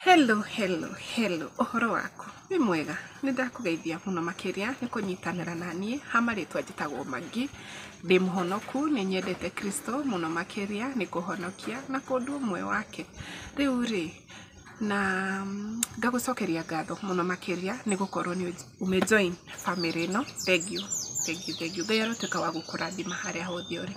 Hello, hello, hello, ũhoro waku wĩ mwega? Nĩ ndakũgeithia mũno makĩria nĩ kũnyitanĩra na niĩ ha marĩtwa njĩtagwo Maggie, ndĩ mũhonoku, nĩ nyendete Kristo mũno makĩria nĩ kũhonokia na kũndua ũmwe wake. Rĩu rĩ, na ngagũcokeria ngatho mũno makĩria nĩ gũkorwo nĩ ũme join bamĩrĩ ĩno, thengiũ, thengiũ, thengiũ. Ngai arotuĩka wa gũkũrathima harĩa hothe ũrĩ.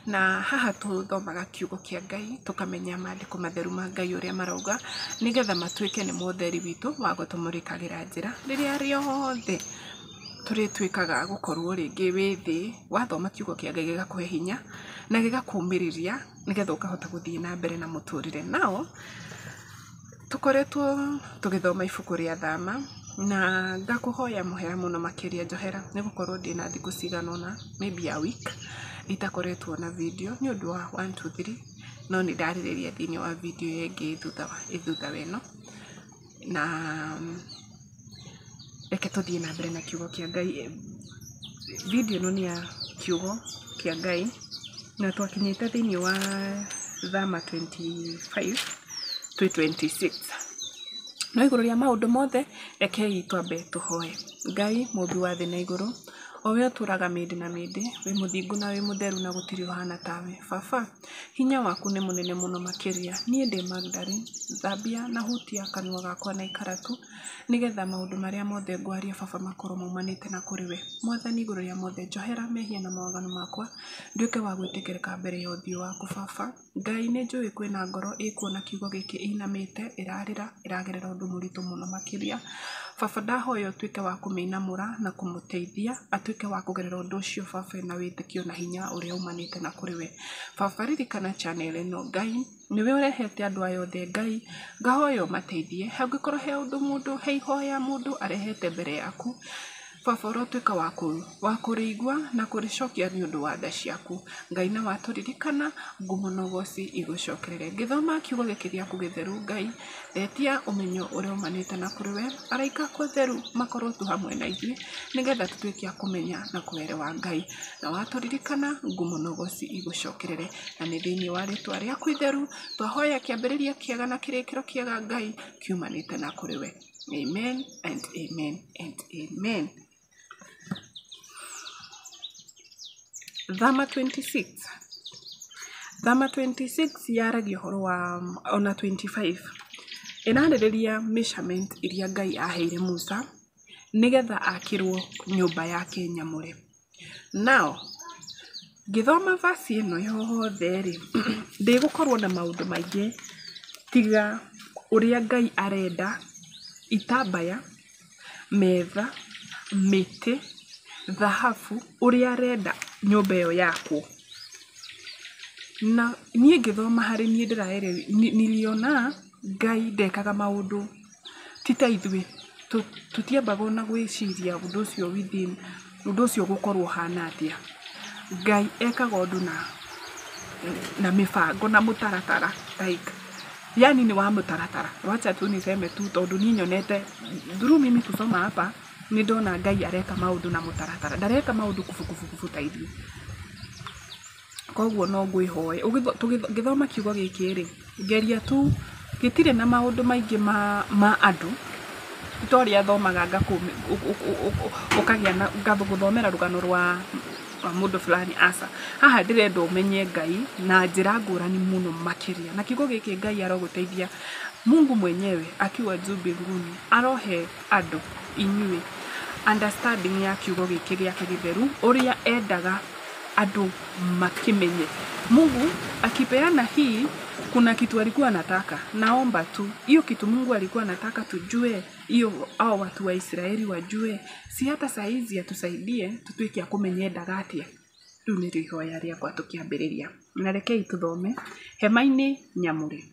Na haha tũthomaga kiugo kĩa Ngai, tũkamenya maandĩko matheru ma Ngai ũrĩa marauga, nĩgetha matuĩke nĩmo ũtheri witũ wa gũtũmũrĩkagĩra njĩra rĩrĩa rĩothe tũrĩtuĩkaga gũkorwo rĩngĩ wĩ thĩ, wathoma kiugo kĩa Ngai gĩgakũhe hinya na gĩgakũmĩrĩria nĩgetha ũkahota gũthiĩ na mbere na mũtũrĩre. Now, tũkoretwo tũgĩthoma ibuku rĩa Thama na ngakũhoya mũhera mũno makĩria njohera nĩ gũkorwo ndĩna thikũ cigana ũna, maybe a week itakoretwo na video nĩ ũndũ wa one, two, three, no nĩ ndarĩrĩria thĩinĩ wa video ĩyo ĩngĩ ĩ thutha wa ĩno. Na reke tũthiĩ na mbere na kiugo kĩa Ngai. Video ĩno nĩ ya kiugo kĩa Ngai na twakinyĩte thĩinĩ wa Thama 25 twĩ 26. No igũrũ rĩa maũndũ mothe, rekei twambe tũhoe. Ngai mũmbi wa thĩ na igũrũ, o we ũtũraga mĩndĩ na mĩndĩ, wĩ mũthingu na wĩ mũtheru na gũtirĩ ũhana tawe. Baba, hinya waku nĩ mũnene mũno makĩria. Niĩ ndĩ Magdalene, thambia na hutia kanua gakwa na ikaratu, nĩgetha maũndũ marĩa mothe ngwaria baba makorwo maumanĩte na kũrĩ we. Mwathani igũrũ rĩa mothe, njohera mehia na mawaganu makwa, nduĩke wa gwĩtĩkĩrĩka mbere ya ũthiũ waku baba. Ngai nĩ njũĩ kwĩna ngoro ĩkuona kiugo gĩkĩ ĩinamĩte, ĩrarĩra, ĩragerera ũndũ mũritũ mũno makĩria. Baba ndahoya ũtuĩke wa kũmĩinamũra na kũmũteithia atuĩke wa kũgerera ũndũ ũcio baba ena wĩtĩkio na hinya ũrĩa umanĩte na kũrĩ we. Baba ririkana channel ĩno Ngai nĩwe ũrehete andũ aya othe Ngai ngahoya ũmateithie hangĩkorwo he ũndũ mũndũ he ihoya mũndũ arehete mbere yaku baba ũrotuĩka wa kũrĩigua na kũrĩcokia nĩ ũndũ wa tha ciaku. Ngai na watũririkana ngumo na ũgoci igũcokerere. Ngĩthoma kiugo gĩkĩ gĩaku gĩtheru Ngai ndetia ũmenyo ũrĩa umanĩte na kũrĩ we, araika aku atheru makorwo tu hamwe na ithuĩ nĩgetha tũtuĩke a kũmenya na kũerewa Ngai na watũririkana ngumo na ũgoci igũcokerere na nĩ thĩinĩ wa rĩtwa rĩaku itheru twahoya kĩambĩrĩria kĩega na kĩrĩkĩro kĩega Ngai kiumanĩte na kũrĩ we. Amen and amen and amen. Thama 26. Thama 26 yaragia ũhoro wa ona 25 ĩrarĩrĩria measurement iria Ngai aheire Musa nĩgetha akĩrwo nyũmba yake nyamũre. Now, ngĩthoma verse ĩno yothe rĩ, ndĩgũkorwo na maũndũ maingĩ tiga ũrĩa Ngai arenda itambaya, metha, mĩtĩ, thahabu, ũrĩa arenda nyũmba ĩyo yakwo. Na niĩ ngĩthoma harĩ niĩ niliona Ngai ndekaga maũndũ ti ta ithuĩ tũtiambaga ona gwĩciria ũndũ ũcio within ũndũ ũcio ũgũkorwo ũhana atĩa. Ngai ekaga ũndũ na mĩbango na mũtaratara, like yani nĩ wa mũtaratara. Wacha tu niseme tu tondũ niĩ nyonete through mimi kusoma hapa nĩ ndona Ngai areka maũndũ na mũtaratara, ndareka maũndũ kubu kubu kubu ta ithuĩ. Koguo no ngwĩhoe ngĩthoma kiugo gĩkĩ rĩ, geria tu gĩtirĩ na maũndũ maingĩ ma andũ ti ta ũrĩa thomaga ũkagĩa na ngagũthomera rũgano rwa mũndũ fulani, aca. Haha ndĩrenda ũmenye Ngai na njĩra ngũrani mũno makĩria. Na kiugo gĩkĩ Ngai arogũteithia. Mungu mwenyewe akiwa juu mbinguni arohe andũ inyuĩ understanding ya kiugo gĩkĩ gĩake gĩtheru ũrĩa endaga andũ makĩmenye. Mungu akipeana hii kuna kitu alikuwa anataka. Naomba tu hiyo kitu Mungu alikuwa anataka tujue, hiyo hao watu wa Israeli wajue, si hata saizi atusaidie tutuike a kũmenya endaga atĩa. Rĩu nĩrĩo ihoya rĩakwa tũkĩambĩrĩria. Na rekei tũthome hema-inĩ nyamũre.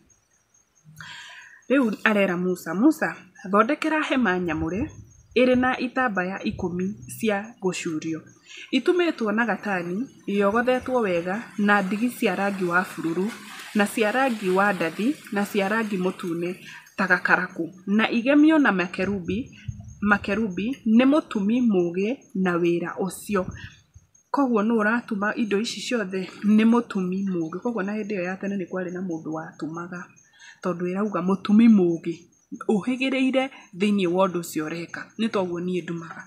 Rĩu arera Musa, Musa thondekera hema nyamũre ĩrĩ na itambaya 10 cia gũcuurio itumĩtwo na gatani yogothetwo wega na ndigi cia rangi wa bururu na cia rangi wa ndathi na cia rangi mũtune ta gakarakũ na igemio na makerubi nĩ mũtumi mũũgĩ na wĩra ũcio. Koguo nũ ũratuma indo ici ciothe? Nĩ mũtumi mũũgĩ. Koguo na hĩndĩ ĩyo ya tene nĩ kwarĩ na mũndũ watumaga tondũ ĩrauga mũtumi mũũgĩ. Ũhĩgĩrĩire thĩiniĩ wa ũndũ ũcio ũreka. Nĩ toguo niĩ ndumaga.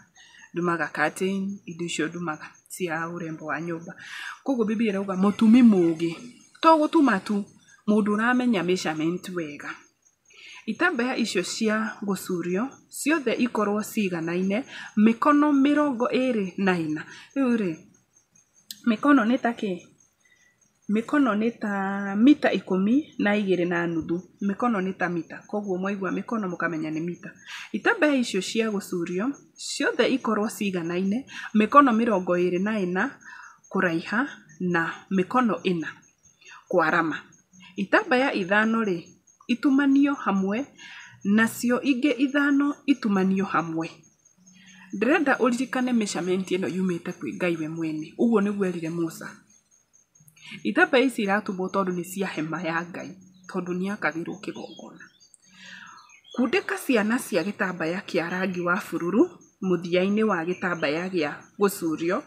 Ndumaga curtain, indo icio ndumaga cia urembo wa nyũmba. Koguo Bibilia ĩrauga mũtumi mũgĩ, to gũtuma tu, mũndũ ũramenya measurement wega. Itambaya icio cia gũcurio ciothe ikorwo ciganaine mĩkono 24. Rĩu rĩ, mĩkono nĩ ta kĩ? Mĩkono nĩ ta mita 12.5. Mĩkono nĩ ta mita, koguo mwaigua mĩkono mũkamenya nĩ mita. Itambaya icio cia gũcurio ciothe ikorwo ciganaine mĩkono 24 kũraiha na mĩkono 4 kwarama. Itambaya 5 rĩ, itumanio hamwe, nacio ingĩ 5 itumanio hamwe. Ndĩrenda ũririkane measurement ĩno yumĩte kwĩ Ngai we mwene. Ũguo nĩguo erire Musa. Itambaya ici iratumwo tondũ nĩ cia hema ya Ngai, tondũ nĩ yakagĩrwo kĩgongona. Kundĩka ciana cia gĩtambaya kĩa rangi wa bururu mũthia-inĩ wa gĩtambaya gĩa gũcurio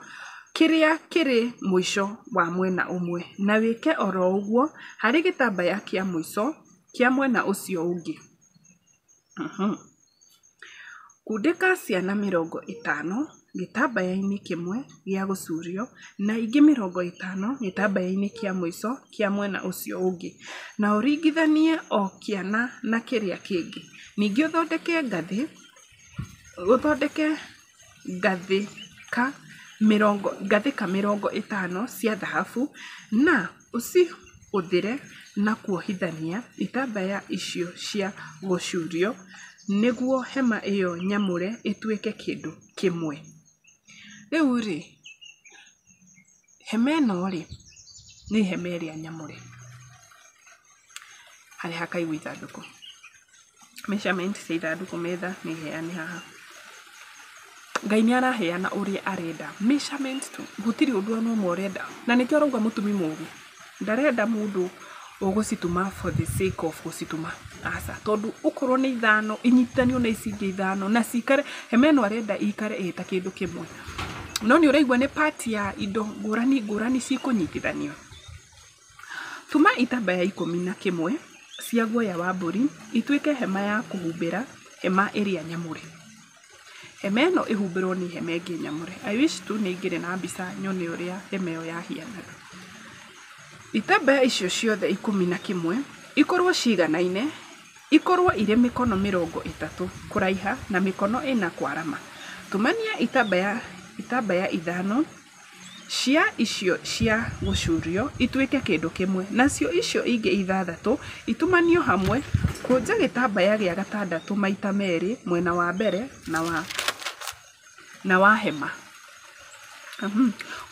kĩrĩa kĩrĩ mũico wa mwena ũmwe, na wĩke oro ũguo harĩ gĩtambaya kĩa mũico kĩa mwena ũcio ũngĩ. Kundĩka ciana 50 gĩtambaya-inĩ kĩmwe gĩa gũcurio na ingĩ 50 gĩtambaya-inĩ kĩa mũico kĩa mwena ũcio ũngĩ, na ũringithanie o kĩana na kĩrĩa kĩngĩ. Ningĩ ũthondeke ngathĩka 50 cia thahabu na ũcihũthĩre na kuohithania itambaya icio cia gũcuurio nĩguo hema ĩyo nyamũre ĩtuĩke kĩndũ kĩmwe. Rĩu rĩ, hema ĩno rĩ, nĩ hema ĩrĩa nyamũre, harĩa hakaigwo ithandũkũ. Measurement cia ithandũkũ metha nĩ heane haha. Ngai nĩ araheana ũrĩa arenda. Measurement tu, gũtirĩ ũndũ ona ũmwe ũrenda. Na nĩkĩo arauga mũtumi mũgĩ. Ndarenda mũndũ ũgũcituma for the sake of gũcituma. Aca, tondũ okorwo nĩ 5 inyitithanio na ici ingĩ 5 na cikare, hema ĩno arenda ĩikare ĩ ta kĩndũ kĩmwe. No nĩ ũraigua nĩ part ya indo ngũrani ngũrani cikũnyitithanio. Tuma itambaya 11 cia guoya wa mbũri ituĩke hema ya kũhumbĩra hema ĩrĩa nyamũre. Hema ĩno ĩhumbĩrwo nĩ hema ĩngĩ nyamũre. I wish tu nĩ ingĩrĩ na mbica nyone ũrĩa hema ĩyo yahianaga. Itambaya icio ciothe 11 ikorwo ciganaine, ikorwo irĩ mĩkono 30 kũraiha na mĩkono 4 kwarama. Tumania itambaya 5 cia icio cia gũcurio ituĩke kĩndũ kĩmwe, nacio icio ingĩ 6 itumanio hamwe. Kũnja gĩtambaya gĩa gatandatũ maita 2 mwena wa mbere na wa hema.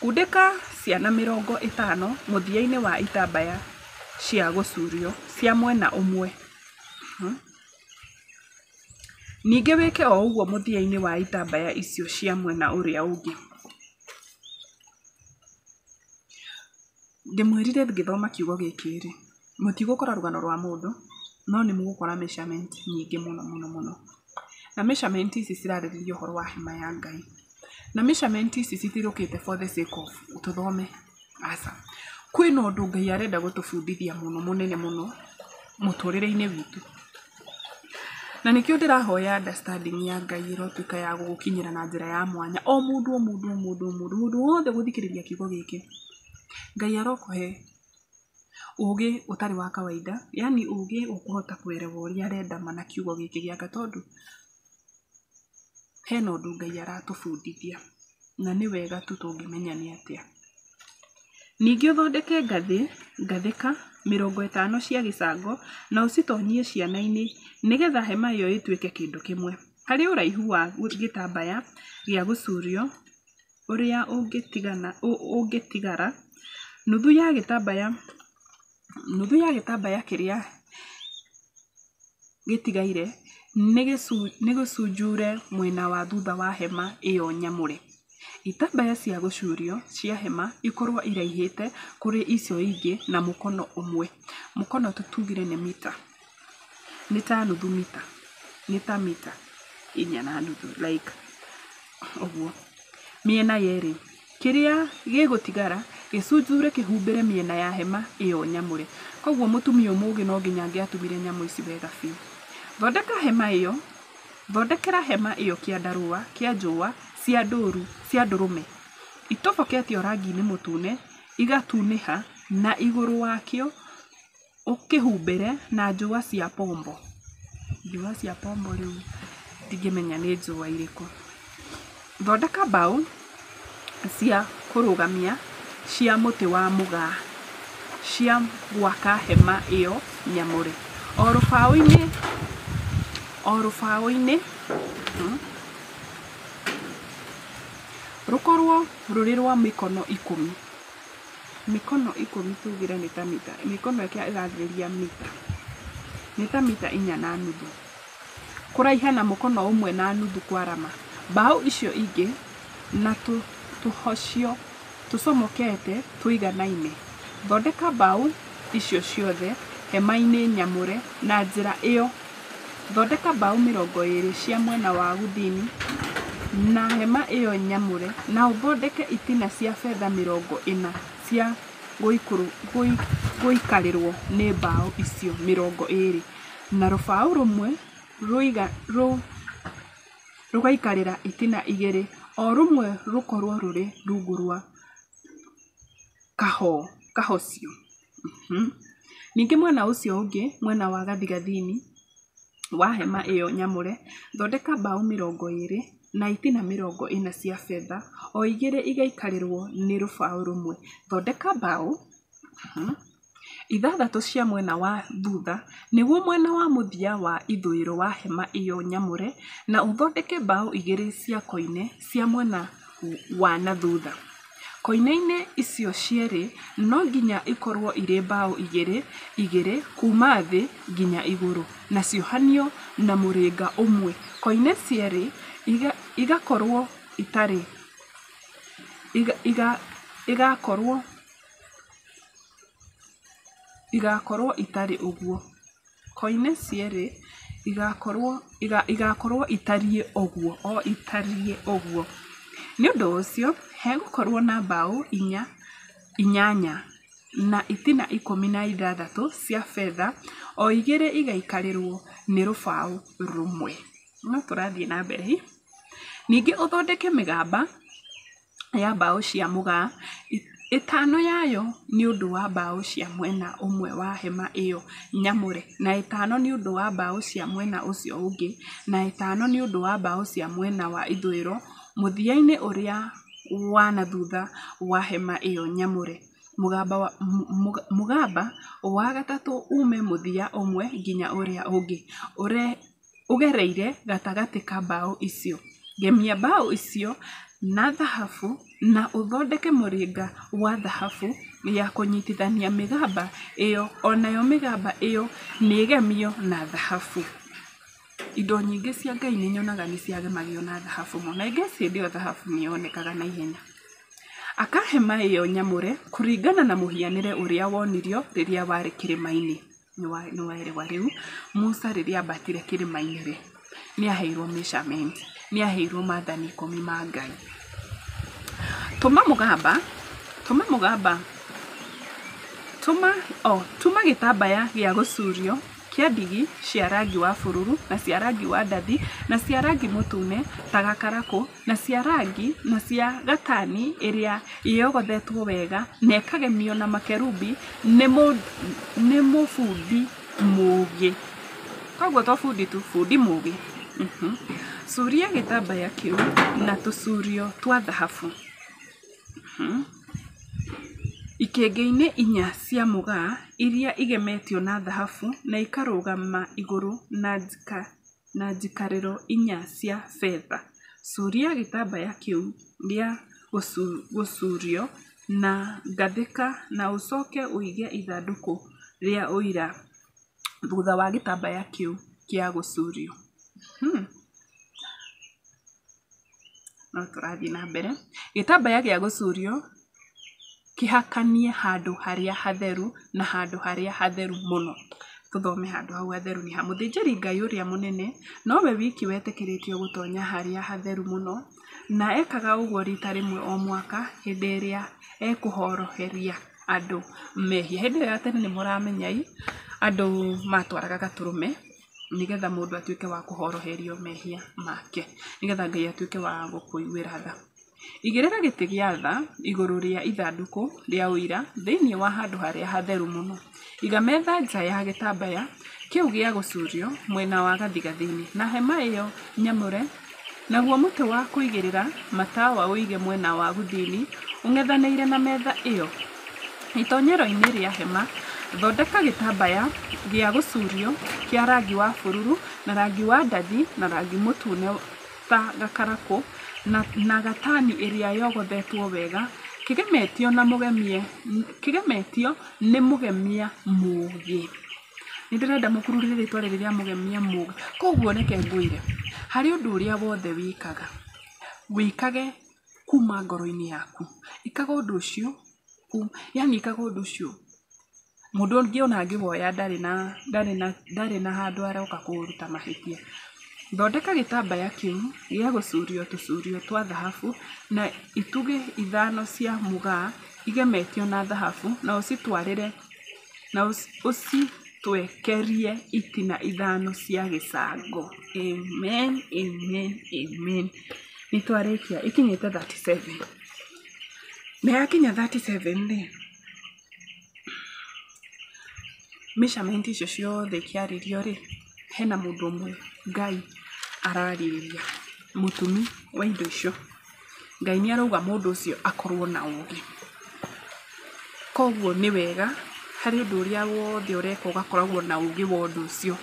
Kundĩka ciana 50 mũthia-inĩ wa itambaya cia gũcurio cia mwena ũmwe. Ningĩ wĩke o ũguo mũthia-inĩ wa itambaya icio cia mwena ũrĩa ũngĩ. Ndĩmwĩrire ngĩthoma kiugo gĩkĩ rĩ, mũtigũkora rũgano rwa mũndũ, no nĩ mũgũkora measurement nyingĩ mũno mũno mũno. Na measurement ici cirarĩrĩria ũhoro wa hema ya Ngai. Na measurement ici citirũkĩte for the sake of tũthome. Aca. Kwĩna ũndũ Ngai arenda gũtũbundithia mũno mũnene mũno mũtũrĩre-inĩ witũ. Na nĩkĩo ndĩrahoya understanding ya Ngai ĩrotuĩka ya gũgũkinyĩra na njĩra ya mwanya. O mũndũ o mũndũ o mũndũ o mũndũ, mũndũ wothe gũthikĩrĩria kiugo gĩkĩ. Ngai arokũhe ũgĩ ũtarĩ wa kawaida, yani ũgĩ ũkũhota kuelewa ũrĩa arenda ma na kiugo gĩkĩ gĩake, tondũ hena ũndũ Ngai aratũbundithia na nĩ wega tu tũngĩmenya nĩ atĩa. Ningĩ ũthondeke ngathĩka 50 cia gĩcango na ũcitonyie ciana-inĩ nĩgetha hema ĩyo ĩtuĩke kĩndũ kĩmwe. Harĩ ũraihu wa gĩtambaya gĩa gũcurio ũrĩa ũngĩtigara, nuthu ya gĩtambaya kĩrĩa gĩtigaire nĩ gĩcunjure mwena wa thutha wa hema ĩyo nyamũre. Itambaya cia gũcurio cia hema ikorwo iraihĩte kũrĩ icio ingĩ na mũkono ũmwe. Mũkono tũtugire nĩ mita, nĩ ta nuthu mita, nĩ ta mita 4.5 like ũguo. Mĩena yerĩ, kĩrĩa gĩgũtigara gĩcunjure kĩhumbĩre mĩena ya hema ĩyo nyamũre. Koguo mũtumia mũgĩ no nginya angĩatumire nyamũ ici wega biũ. Thondeka hema ĩyo, thondekera hema ĩyo kĩandarũa kĩa njũa cia ndũũru cia ndũrũme itoboketio rangi-inĩ mũtune igatunĩha na igũrũ wakĩo ũkĩhumbĩre na njũa cia pombo. Njũa cia pombo rĩu ndingĩmenya nĩ njũa irĩkũ. Thondeka mbaũ cia kũrũgamia cia mũtĩ wa mũgaa cia gwaka hema ĩyo nyamũre. O rũbaũ-inĩ rũkorwo rũrĩ rwa mĩkono 10. Mĩkono 10 tugire nĩ ta mita, mĩkono ĩgathĩrĩria mita, nĩ ta mita 4.5 kũraiha na mũkono 1.5 kwarama. Mbaũ icio ingĩ na tũhocio tũcomokete tũiganaine. Thondeka mbaũ icio ciothe hema-inĩ nyamũre na njĩra ĩyo. Thondeka mbaũ 20 cia mwena wa gũthini wa hema ĩyo nyamũre na ũthondeke itina cia betha 40 cia gũikarĩrwo nĩ mbaũ icio 20, na rũbaũ rũmwe rũgaikarĩra itina igĩrĩ, o rũmwe rũkorũo rũrĩ rungu rwa kahocio. Ningĩ mwena ũcio ũngĩ, mwena wa gathigathini wa hema ĩyo nyamũre, thondeka mbaũ 20 na itina 40 cia betha, o igĩrĩ igaikarĩrwo nĩ rũbaũ rũmwe. Thondeka mbaũ ithathatũ cia mwena wa thutha, nĩguo mwena wa mũthia wa ithũĩro wa hema ĩyo nyamũre, na ũthondeke mbaũ igĩrĩ cia koine cia mwena wa na thutha. Koine-inĩ icio cierĩ no nginya ikorũo irĩ mbaũ igĩrĩ igĩrĩ kuuma thĩ nginya igũrũ, na ciohanio na mũrĩnga ũmwe. Koine cierĩ igakorũo itarĩ igakorũo igakorũo itariĩ ũguo. Koine cierĩ igakorũo igakorũo itariĩ ũguo o itariĩ ũguo. Nĩ ũndũ ũcio, hegũkorũo na mbaũ inyanya na itina 16 cia betha, o igĩrĩ igaikarĩrũo nĩ rũbaũ rũmwe. No tũrathiĩ na mbere. Ningĩ ũthondeke mĩgamba ya mbaũ cia mũgaa, ĩtano yayo nĩ ũndũ wa mbaũ cia mwena ũmwe wa hema ĩyo nyamũre, na ĩtano nĩ ũndũ wa mbaũ cia mwena ũcio ũngĩ, na ĩtano nĩ ũndũ wa mbaũ cia mwena wa ithũĩro mũthia-inĩ ũrĩa wa na thutha wa hema ĩyo nyamũre. Mũgamba wa gatatũ uume mũthia ũmwe nginya ũrĩa ũngĩ, ũgereire gatagatĩ ka mbaũ icio. Gemia mbaũ icio na thahabu na ũthondeke mũrĩnga wa thahabu ya kũnyitithania mĩgamba ĩyo o nayo mĩgamba ĩyo nĩĩgemio na thahabu. Indo nyingĩ cia Ngai nĩ nyonaga nĩ ciagemagio na thahabu mũno. Na I guess hĩndĩ ĩyo thahabu nĩ yonekaga na ihenya. Aka hema ĩyo nyamũre kũringana na mũhianĩre ũrĩa wonirio rĩrĩa warĩ kĩrĩma-inĩ. Nĩ waerewa rĩu, Musa rĩrĩa ambatire kĩrĩma-inĩ rĩ, nĩ aheirwo measurement, nĩ aheirwo maathani 10 ma Ngai. Tũma mũgamba, tũma mũgamba, tũma, oh, tuma gĩtambaya gĩa gũcuurio kĩa ndigi cia rangi wa bururu na cia rangi wa ndathi na cia rangi mũtune ta gakarakũ na cia rangi na cia gatani ĩrĩa yogothetwo wega na ĩkagemio na makerubi nĩ mũbundi mũũgĩ. Koguo to bundi tu, bundi mũũgĩ. Curia gĩtambaya kĩu na tũcuurio twa thahabu. Ikĩngĩ-inĩ inya cia mũgaa iria igemetio na thahabu na ikarũgama igũrũ na njikarĩro inya cia betha. Cuuria gĩtambaya kĩu gĩa gũcuurio na ngathĩka na ũcoke ũige ithandũkũ rĩa Ũira thutha wa gĩtambaya kĩu gĩa gũcuurio. No tũrathiĩ na mbere. Gĩtambaya gĩa gũcuurio kĩhakanie handũ harĩa hatheru na handũ harĩa hatheru mũno. Tũthome handũ hau hatheru nĩ ha. Mũthĩnjĩri Ngai ũrĩa mũnene nowe wiki wetĩkĩrĩtio gũtonya harĩa hatheru mũno, na ekaga ũguo riita rĩmwe o mwaka hĩndĩ ĩrĩa ekũhoroheria andũ mehia. Hĩndĩ ĩyo ya tene nĩ mũramenya andũ matwaraga gatũrũme. Nĩgetha mũndũ atuĩke wa kũhoroherio mehia make, nĩgetha Ngai atuĩke wa gũkũiguĩra tha. Igĩrĩra gĩtĩ gĩa tha igũrũ rĩa ithandũkũ rĩa ũira thĩinĩ wa handũ harĩa hatheru mũno. Iga metha nja ya gĩtambaya kĩu gĩa gũcuurio mwena wa gathigathini na hema ĩyo nyamũre, naguo mũtĩ wa kũigĩrĩra matawa ũige mwena wa gũthini ũng'ethanĩire na metha ĩyo. Itonyero-inĩ rĩa hema, thondeka gĩtambaya gĩa gũcuurio kĩa rangi wa bururu na rangi wa ndathi na rangi mũtune ta gakarakũ na gatani ĩrĩa yogothetwo wega, kĩgemetio na mũgemie, kĩgemetio nĩ mũgemia mũũgĩ. Nĩ ndĩrenda mũkururĩre rĩtwa rĩrĩ rĩa mũgemia mũũgĩ. Koguo reke ngwĩre, harĩ ũndũ ũrĩa wothe wĩkaga, wĩkage kuma ngoro-inĩ yaku. Ĩkaga ũndũ ũcio, yaani ĩkaga ũndũ ũcio mũndũ ũngĩ ona angĩwoya ndarĩ na ndarĩ na ndarĩ na handũ aroka kũũruta mahĩtia. Thondeka gĩtambaya kĩu gĩa gũcuurio tũcuurio twa thahabu na itugĩ ithano cia mũgaa igemetio na thahabu na ũcitwarĩre na ũcitwekerie itina ithano cia gĩcango. Amen, amen, amen. Nĩ twarĩkia ĩkinyĩte 37. Na yakinya 37 rĩ, measurement icio ciothe ikĩarĩrio rĩ, hena mũndũ ũmwe Ngai ararĩrĩria, mũtumi wa indo icio. Ngai nĩ arauga mũndũ ũcio akorwo na ũgĩ. Koguo nĩ wega harĩ ũndũ ũrĩa wothe ũreka ũgakoragwo na ũgĩ wa ũndũ ũcio.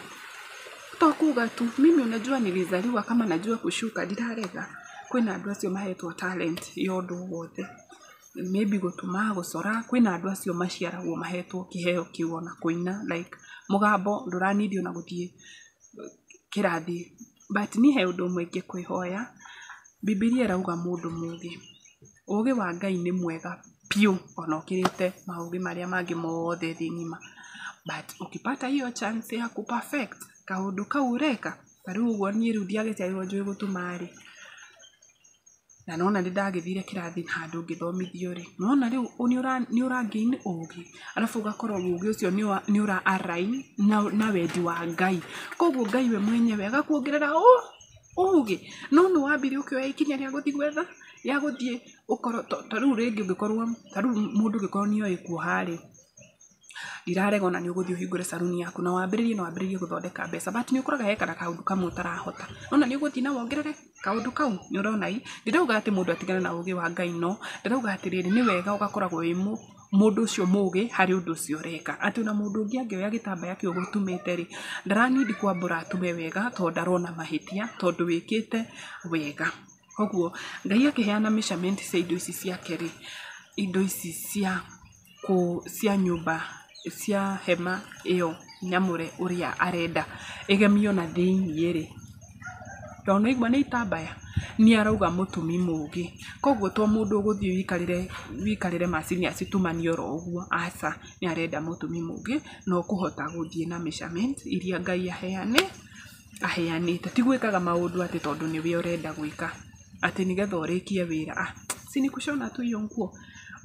To kuga tu mimi unajua nilizaliwa kama najua kushuka, ndirarega. Kwĩna andũ acio mahetwo talent ya ũndũ wothe. Maybe gũtuma, gũcora, kwĩna andũ acio maciaragwo mahetwo kĩheo kĩu ona kũina like mũgambo ndũra need ona gũthiĩ kĩrathi. But niĩ he ũndũ ũmwe ingĩkwĩhoya, Bibilia ĩrauga mũndũ mũũgĩ. Ũgĩ wa Ngai nĩ mwega biũ ona ũkĩrĩte maũgĩ marĩa mangĩ mothe thĩ ng'ima. But ukipata hiyo chance ya kũ perfect kaũndũ kau ũreka, ta rĩu ũguo niĩ rĩu ndiagĩciarirwo njũĩ gũtuma rĩ, na nona nĩ ndagĩthire kĩrathi handũ ngĩthomithio rĩ, nĩwona rĩu nĩ ũra gain ũgĩ, arabu ũgakorwo ũgĩ ũcio nĩ ũra align na wendi wa Ngai. Koguo Ngai we mwenyewe agakuongerera ũgĩ. No nĩ wambire ũkĩoya ikinya rĩa gũthiĩ gwetha, rĩa gũthiĩ ũkorwo ta rĩu rĩngĩ ũngĩkorwo, ta rĩu mũndũ ũngĩkorwo nĩ oĩ kuoha rĩ, ndirarega ona nĩ ũgũthiĩ ũhingũre saruni yaku na wambĩrĩrie na wambĩrĩrie gũthondeka mbeca, but nĩ ũkoraga he kana kaũndũ kamwe ũtarahota. Nona nĩ ũgũthiĩ na wongerere kaũndũ kau, nĩ ũrona ĩ, ndirauga atĩ mũndũ atigane na ũgĩ wa Ngai no, ndĩrauga atĩrĩrĩ, nĩ wega ũgakoragwo wĩ mũndũ ũcio mũgĩ harĩ ũndũ ũcio ũreka. Atĩ ona mũndũ ũngĩ angĩoya gĩtambaya kĩu ũgũtumĩte rĩ, ndara need kwambũra atume wega tondũ ndarona mahĩtia tondũ wĩkĩte wega. Koguo Ngai akĩheana measurement cia indo ici ciake rĩ, indo ici cia cia nyũmba cia hema ĩyo nyamũre ũrĩa arenda ĩgemio na thĩiniĩ rĩ, tondũ nĩwaigua nĩ itambaya, nĩ arauga mũtumi mũgĩ. Koguo to mũndũ ũgũthiĩ wĩikarĩre macini acitumanie oro ũguo, aca, nĩ arenda mũtumi mũgĩ na ũkũhota gũthiĩ na measurement iria Ngai aheanĩte. Ti gwĩkaga maũndũ atĩ tondũ nĩwe ũrenda gwĩka, atĩ nĩgetha ũrĩkie wĩra, ah, si ni kushona tu hiyo nguo.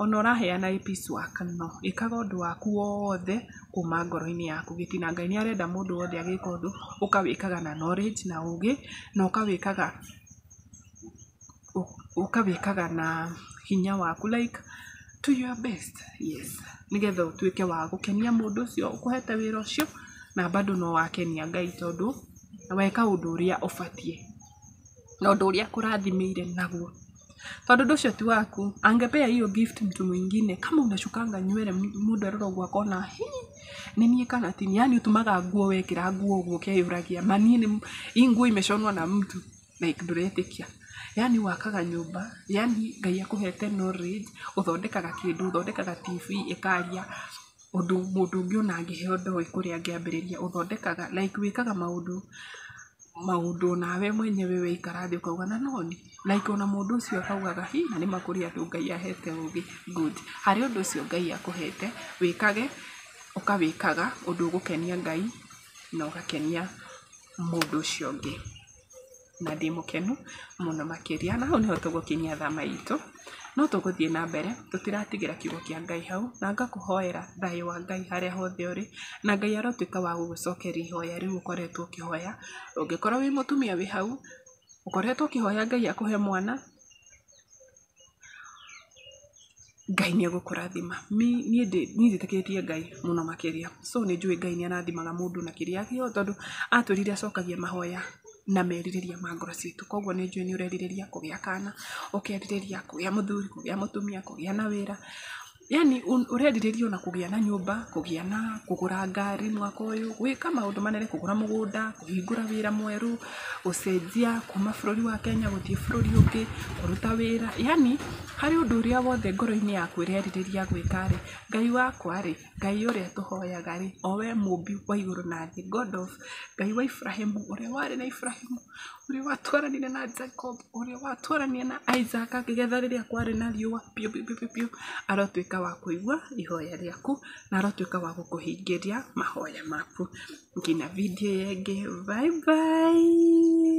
Ona ũraheana ĩ piece work no, ĩkaga ũndũ waku wothe kuma ngoro-inĩ yaku gĩtina. Ngai nĩ arenda mũndũ wothe agĩka ũndũ, ũkawĩkaga na knowledge na ũgĩ, na ũkawĩkaga na hinya waku like to your best, yes. Nĩgetha ũtuĩke wa gũkenia mũndũ ũcio ũkũhete wĩra ũcio, na bado no wakenia Ngai tondũ weka ũndũ ũrĩa ũbatiĩ, na ũndũ ũrĩa akũrathimĩire naguo. Tondũ ũndũ ũcio ti waku, angepea hiyo gift mtu mwingine, kama unashukanga nywele mũndũ arora ũguo akona hii nĩ niĩ kana ti niĩ, yaani ũtumaga nguo wekĩra nguo ũguo ũkeyũragia ma niĩ hii nguo imeshonwa na mtu like ndũretĩkia. Yaani wakaga nyũmba, yaani Ngai akũhete knowledge, ũthondekaga kĩndũ, ũthondekaga TV ĩkaria ũndũ mũndũ ũngĩ ona angĩheo ndoĩ kũrĩa angĩambĩrĩria, ũthondekaga like wĩkaga maũndũ maũndũ nawe mwenyewe waikara thĩ ũkauga na no niĩ, like ona mũndũ ũcio akaugaga hi na nĩma kũrĩ andũ Ngai ahete ũgĩ, good. Harĩ ũndũ ũcio Ngai akũhete, wĩkage, ũkawĩkaga ũndũ ũgũkenia Ngai na ũgakenia mũndũ ũcio ũngĩ. Na ndĩ mũkenu mũno makĩria. Na hau nĩho tũgũkinyia thama itũ. No tũgũthiĩ na mbere, tũtiratigĩra kiugo kĩa Ngai hau, na ngakũhoera thayũ wa Ngai harĩa hothe ũrĩ, na Ngai arotuĩka wa gũgũcokeria ihoya rĩu ũkoretwo ũkĩhoya. Ũngĩkorwo wĩ mũtumia wĩ hau, ũkoretwo ũkĩhoya Ngai akũhe mwana, Ngai nĩ egũkũrathima. Niĩ njĩtĩkĩtie Ngai mũno makĩria. So nĩ njũĩ Ngai nĩ arathimaga mũndũ na kĩrĩa gĩothe, tondũ atwĩrire acokagia mahoya na merirĩria ma ngoro citũ. Koguo nĩ njũĩ nĩ ũrerirĩria kũgĩa kana, ũkerirĩria kũgĩa mũthuri, kũgĩa mũtumia, kũgĩa na wĩra. Yaani ũrerirĩria ona kũgĩa na nyũmba, kũgĩa na kũgũra ngari mwaka ũyũ, gwĩka maũndũ manene, kũgũra mũgũnda, kũhingũra wĩra mwerũ, gũcenjia kuma bũrũri wa Kenya gũthiĩ bũrũri ũngĩ, kũruta wĩra. Yaani harĩ ũndũ ũrĩa wothe ngoro-inĩ yaku ĩrerirĩria gwĩka rĩ, Ngai wakwa rĩ, Ngai ũrĩa tũhoyaga rĩ, o we mũmbi wa igũrũ na thĩ, God of Ngai wa Iburahĩmu, ũrĩa warĩ na Iburahĩmu, ũrĩa watwaranire na Jacob, ũrĩa watwaranire na Isaac akĩgetha rĩrĩa kwarĩ na riũa piũ piũ piũ piũ, arotuĩka wa kũigua ihoya rĩaku na arotuĩka wa gũkũhingĩria mahoya maku. Nginya video ĩyo ĩngĩ, bye bye.